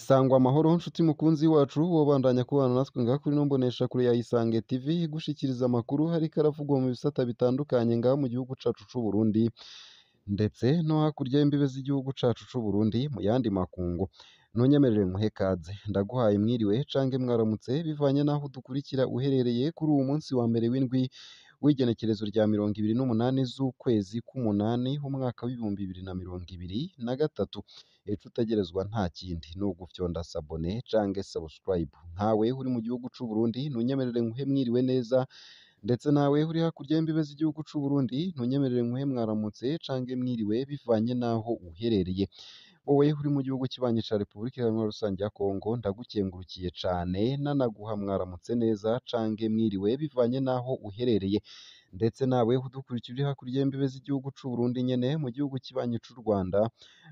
Sangwa amahoro nshuti mukunzi wacu wobandanya kubana natwe ngaha kuri ino mboneshakure ya Isange TV igushikiriza amakuru hariko aravugwa mu bisata bitandukanye ngaha mu gihugu cacu c'u Burundi ndetse no hakurya y'imbibe z'igihugu cacu c'u Burundi mu yandi makungu. Ntunyemerere nkuhe kaze, ndaguhaye mwiriwe canke mwaramutse bivanye n'aho udukurikira uherereye kuri uwu munsi wa mbere w'indwi w'igenekerezo rya 28 z'ukwezi k'umunani umwaka w'2023. Ico utegerezwa nta kindi ni ugufyonda sabone canke subscribe. Nkawe uri mu gihugu c'u Burundi ntunyemerere nkuhe mwiriwe neza, ndetse nawe uri hakurya y'imbibe z'igihugu c'u Burundi ntunyemerere nkuhe mwaramutse canke mwiriwe bivanye n'aho uherereye. Wowe uri mu gihugu kibanyi ca Repubulika Iharanira Rusangi ya Kongo ndagukengurukiye cane, nanaguha mwaramutse neza canke mwiriwe bivanye n'aho uherereye. Ndetse nawe udukurikira uri hakurya y'imbibe z'igihugu c'u Burundi nyene, mu gihugu kibanyi c'u Rwanda,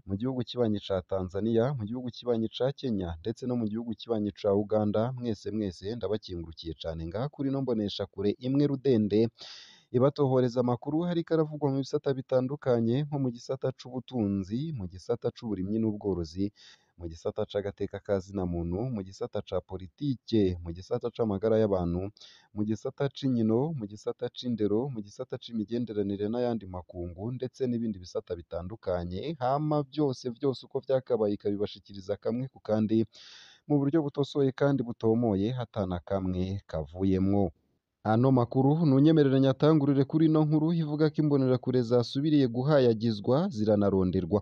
mu gihugu kibanyi ca Tanzania, mu gihugu kibanyi ca Kenya, ndetse no mu gihugu kibanyi ca Uganda, mwese mwese ndabakengurukiye cane ngaha kuri ino mboneshakure imwe rudende ibatohoreza amakuru hariko aravugwa mu bisata bitandukanye nko mu gisata c'ubutunzi, mu gisata c'uburimyi n'ubworozi, mu gisata c'agateka ka zina muntu, mu gisata ca politike, mu gisata c'amagara y'abantu, mu gisata c'inkino, mu gisata c'indero, mu gisata c'imigenderanire n'ayandi makungu, ndetse n'ibindi bisata bitandukanye. Hama vyose vyose uko vyakabaye ikabibashikiriza kamwe ku kandi mu buryo butosoye kandi butomoye ata na kamwe kavuyemwo. Ano makuru ntunyemerere nyatangurire kuri ino nkuru ivuga ko imbonerakure zasubiriye guhayagizwa ziranaronderwa.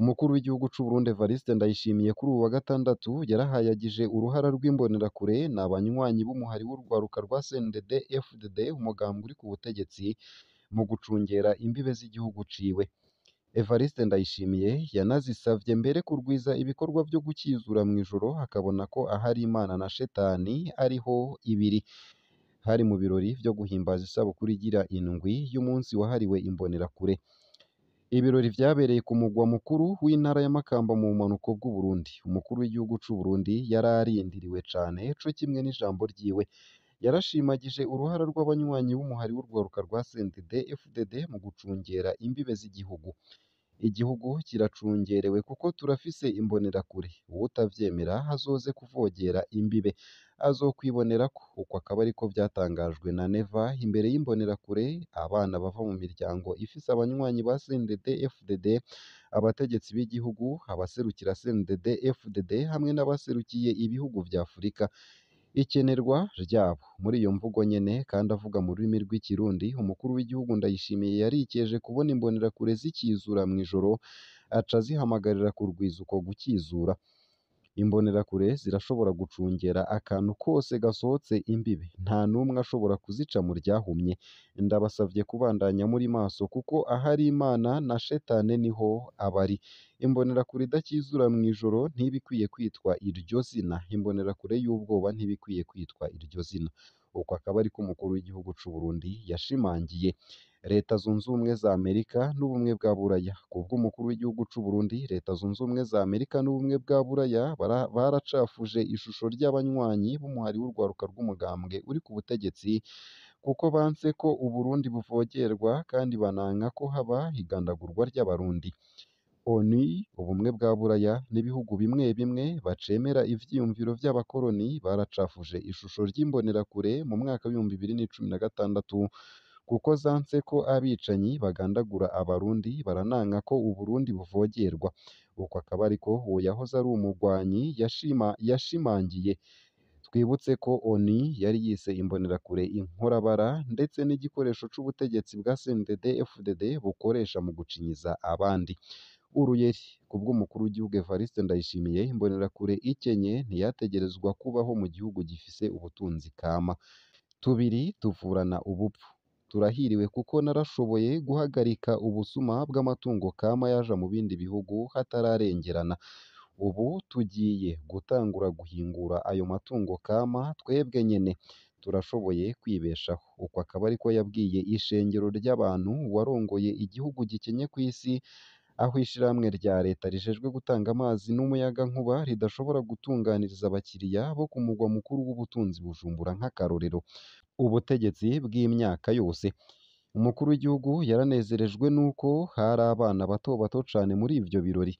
Umukuru w'igihugu c'u Burundi Evariste Ndayishimiye kuri uwu wa gatandatu yarahayagije uruhara rw'imbonerakure n'abanywanyi b'umuhari w'urwaruka rwa CNDD FDD umugambwe uri ku butegetsi mu gucungera imbibe z'igihugu ciwe. Evariste Ndayishimiye yanazisavye mbere kurwiza ibikorwa vyo gukizura mw'ijoro akabona ko ahari Imana na Shetani ariho ibiri. Hari mu birori vyo guhimbaza isabukuru igira indwi y'umunsi wahariwe imbonerakure. Ibirori vyabereye ku mugwa mukuru w'intara ya Makamba mu bumanuko bw'Uburundi. Umukuru w'igihugu c'u Burundi yararindiriwe cane co kimwe n'ijambo ryiwe. Yarashimagije uruhara rw'abanywanyi b'umuhari w'urwaruka rwa CNDD FDD mu gucungera imbibe z'igihugu. Igihugu kiracungerewe kuko turafise imbonerakure. Uwutavyemera azoze kuvogera imbibe azokwibonerako. Uko akaba ariko vyatangajwe na Neva imbere y'imbonerakure, abana bava mu miryango ifise abanywanyi ba CNDD FDD, abategetsi b'igihugu, abaserukira CNDD FDD hamwe n'abaserukiye ibihugu vya Afurika. Ikenerwa ryabo. Muri iyo mvugo nyene kandi avuga mu rurimi rw'ikirundi, umukuru w'igihugu Ndayishimiye yarikeje kubona imbonerakure zikizura mw'ijoro, aca azihamagarira kurwiza uko gukizura. Imbonerakure zirashobora gucungera akantu kose gasohotse imbibe, nta n'umwe ashobora kuzica mu ryahumye. Ndabasavye kubandanya muri maso kuko ahari Imana na Shetani niho aba ari. Imbonerakure idakizura mw'ijoro ntiba ikwiye kwitwa iryo zina, imbonerakure y'ubwoba ntiba ikwiye kwitwa iryo zina. Uko akaba ariko umukuru w'igihugu c'u Burundi yashimangiye. Leta zunze ubumwe za Amerika n'ubumwe bwa Buraya. Kubw'umukuru w'igihugu c'u Burundi, Leta zunze ubumwe za Amerika n'ubumwe bwa Buraya baracafuje ishusho ry'abanywanyi b'umuhari w'urwaruka rw'umugambwe uri ku butegetsi kuko banse ko Uburundi buvogerwa kandi bananka ko haba igandagurwa ry'Abarundi. ONU, ubumwe bwa Buraya n'ibihugu bimwe bimwe bacemera ivyiyumviro vy'abakoroni baracafuje ishusho ry'imbonerakure mu mwaka w'2016 kuko zanse ko abicanyi bagandagura Abarundi barananka ko Uburundi buvogerwa. Uko akaba ariko uwo yahoze ari umugwanyi yashimangiye. Twibutse ko ONU yari yise imbonerakure inkorabara ndetse n'igikoresho c'ubutegetsi bwa CNDD FDD bukoresha mu gucinyiza abandi. Uruyeri. Kubw'umukuru w'igihugu Evariste Ndayishimiye, imbonerakure ikenye ntiyategerezwa kubaho mu gihugu gifise ubutunzi kama. Tubiri tuvurana ubupfu. Turahiriwe kuko narashoboye guhagarika ubusuma bw'amatungo kama yaja mu bindi bihugu hatararengerana. Ubu tugiye gutangura guhingura ayo matungo kama twebwe nyene. Turashoboye kwibeshaho. Uko akaba ariko yabwiye ishengero ry'abantu warongoye igihugu gikenye kw'isi, aho ishirahamwe rya leta rijejwe gutanga amazi n'umuyagankuba ridashobora gutunganiriza abakiriya bo ku mugwa mukuru w'ubutunzi Bujumbura nk'akarorero. Ubutegetsi bw'imyaka yose. Umukuru w'igihugu yaranezerejwe nuko hari abana bato bato cane muri ivyo birori.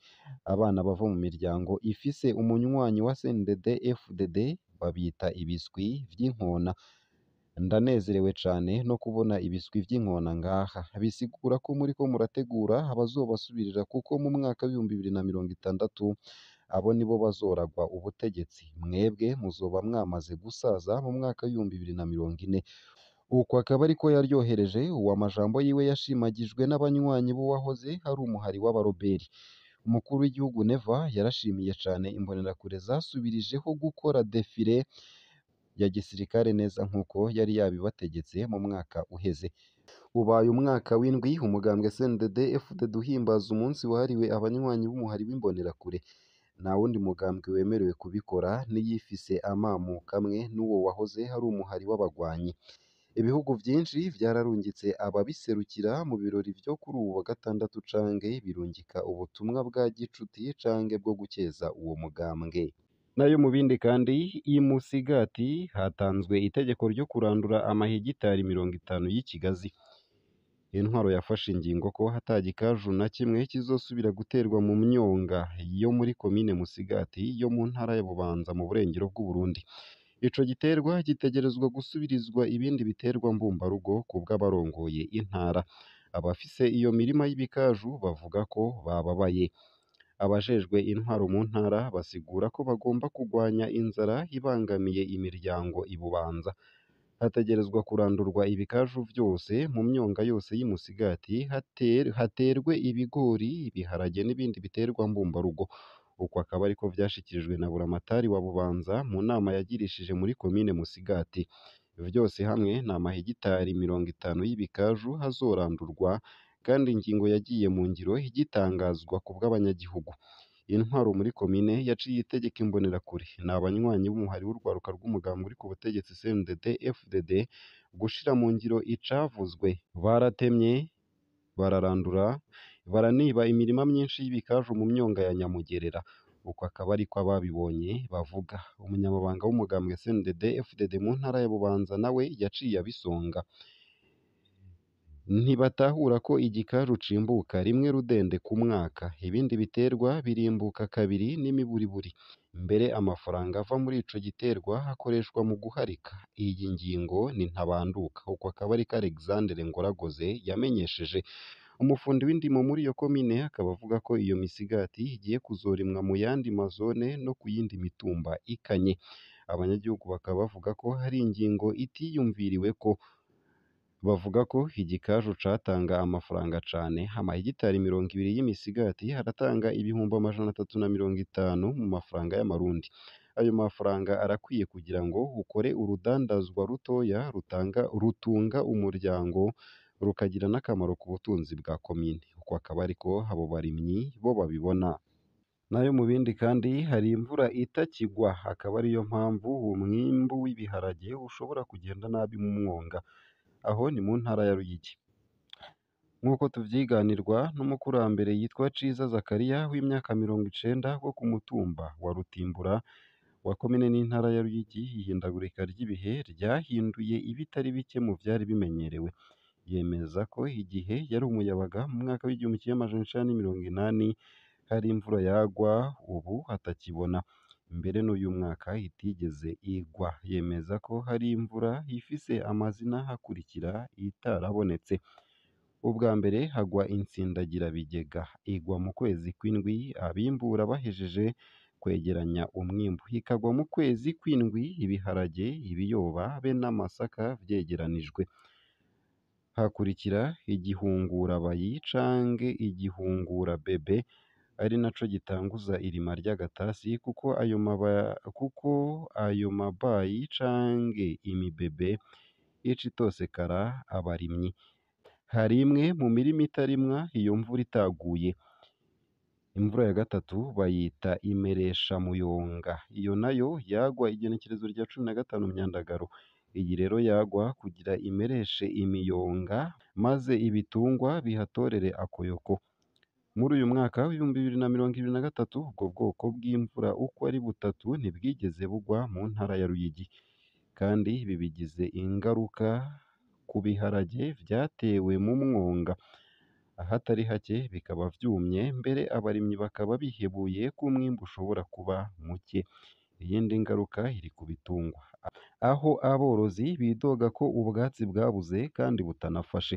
Abana bava mu miryango ifise umunywanyi wa CNDD FDD babita ibiswi vy'inkona. Ndanezerewe cane no kubona ibiswi vy'inkona ngaha, bisigura ko muriko murategura abazobasubirira kuko mu mwaka w'2060 abo nibo bazoragwa ubutegetsi, mwebwe muzoba mwamaze gusaza mu mwaka w'2040. Uko akaba ariko yaryohereje uwo amajambo yiwe yashimagijwe n'abanywanyi b'uwahoze ari umuhari w'abaroberi. Umukuru w'igihugu Neva yarashimiye cane imbonerakure zasubirijeho gukora defile ya gisirikare neza nkuko yari yabibategetse mu mwaka uheze. Ubaye umwaka w'indwi umugambwe CNDD FDD uhimbaza umunsi wahariwe abanywanyi b'umuhari w'imbonerakure. Nta wundi mugambwe wemerewe kubikora n'iyifise amamuko amwe n'uwo wahoze ari umuhari w'abagwanyi. Ibihugu vyinshi vyararungitse ababiserukira mu birori vyo kuri uwu wa gatandatu canke birungika ubutumwa bwa gicuti canke bwo gukeza uwo mugambwe. Nayo mu bindi kandi, i Musigati hatanzwe itegeko ryo kurandura amahegitari 50 y'ikigazi. Intwaro yafashe ingingo ko ata gikaju na kimwe kizosubira guterwa mu myonga yo muri komine Musigati yo mu ntara ya Bubanza mu burengero bw'Uburundi. Ico giterwa gitegerezwa gusubirizwa ibindi biterwa mbumbarugo kubw'abarongoye intara. Abafise iyo mirima y'ibikaju bavuga ko bababaye. Abajejwe intwaro mu ntara basigura ko bagomba kugwanya inzara ibangamiye imiryango i Bubanza. Hategerezwa kurandurwa ibikaju vyose mu myonga yose y'i Musigati, haterwe ibigori, ibiharage n'ibindi biterwa mbumbarugo. Uko akaba ariko vyashikirijwe na Buramatari wa Bubanza mu nama yagirishije muri komine Musigati. Vyose hamwe ni amahegitari 50 y'ibikaju hazorandurwa, kandi ingingo yagiye mu ngiro igitangazwa kubw'abanyagihugu. Intwaro muri komine yaciye itegeka imbonerakure ni abanywanyi b'umuhari w'urwaruka rw'umugambwe uri ku butegetsi CNDD FDD gushira mu ngiro icavuzwe. Baratemye, bararandura, baraniba imirima myinshi y'ibikaju mu myonga ya Nyamugerera. Uko akaba ariko ababibonye bavuga. Umunyamabanga w'umugambwe CNDD FDD mu ntara ya Bubanza nawe yaciye abisonga. Ntibatahura ko igikaju cimbuka rimwe rudende ku mwaka, ibindi biterwa birimbuka kabiri n'imiburiburi. Mbere amafaranga ava muri ico giterwa akoreshwa mu guharika. Iyi ngingo ni ntabanduka. Uko akaba ariko Alexandre Ngoragoze yamenyesheje. Umufundi w'indimo muri iyo komine akaba avuga ko iyo misigati igiye kuzorimwa mu yandi mazone no ku yindi mitumba ikanye. Abanyagihugu bakaba bavuga ko hari ingingo itiyumviriweko. Bavuga ko igikaju catanga amafaranga cane, amahegitari 20 y'imisigati aratanga 350,000 mu mafaranga y'amarundi. Ayo mafaranga arakwiye kugira ngo ukore urudandazwa rutoya rutunga umuryango rukagira n'akamaro ku butunzi bwa komine. Uko akaba ariko abo barimyi bo babibona. Nayo mu bindi kandi hari imvura itakigwa, akaba ariyo mpamvu umwimbu w'ibiharage ushobora kugenda nabi mu mwonga. Aho ni mu ntara ya Ruyigi. Nk'uko tuvyiganirwa n'umukurambere yitwa Ciza Zakariya w'imyaka 90 wo ku mutumba wa Rutimbura wa komine n'intara ya Ruyigi, ihindagurika ry'ibihe ryahinduye ibitari bike mu vyari bimenyerewe. Yemeza ko igihe yari umuyabaga mu mwaka w'1980 hari imvura yagwa ubu atakibona, mbere n'uyu mwaka itigeze igwa. Yemeza ko hari imvura ifise amazina akurikira itarabonetse. Ubwa mbere hagwa insindagirabigega, igwa mu kwezi kw'indwi abimbura bahejeje kwegeranya umwimbu, ikagwa mu kwezi kw'indwi ibiharage, ibiyoba be n'amasaka vyegeranijwe. Hakurikira igihungurabayi canke igihungurabebe, ari naco gitanguza irima ry'agatasi, kuko ayo mabayi canke imibebe ica itosekara abarimyi. Hari imwe mu mirima itarimwa iyo mvura itaguye. Imvura ya gatatu bayita imereshamuyonga, iyo nayo yagwa igenekerezo rya 15 Myandagaro. Iyi rero yagwa kugira imereshe imiyonga maze ibitungwa bihatorere akoyoko. Muri uyu mwaka w'2023 ubwo bwoko bw'imvura uko ari butatu ntibwigeze bugwa mu ntara ya Ruyigi, kandi ibi bigize ingaruka ku biharage vyatewe mu mwonga, ahatari hake bikaba vyumye, mbere abarimyi bakaba bihebuye ko umwimbu ushobora kuba muke. Iyindi ngaruka iri ku bitungwa, aho aborozi bidoga ko ubwatsi bwabuze kandi butanafashe.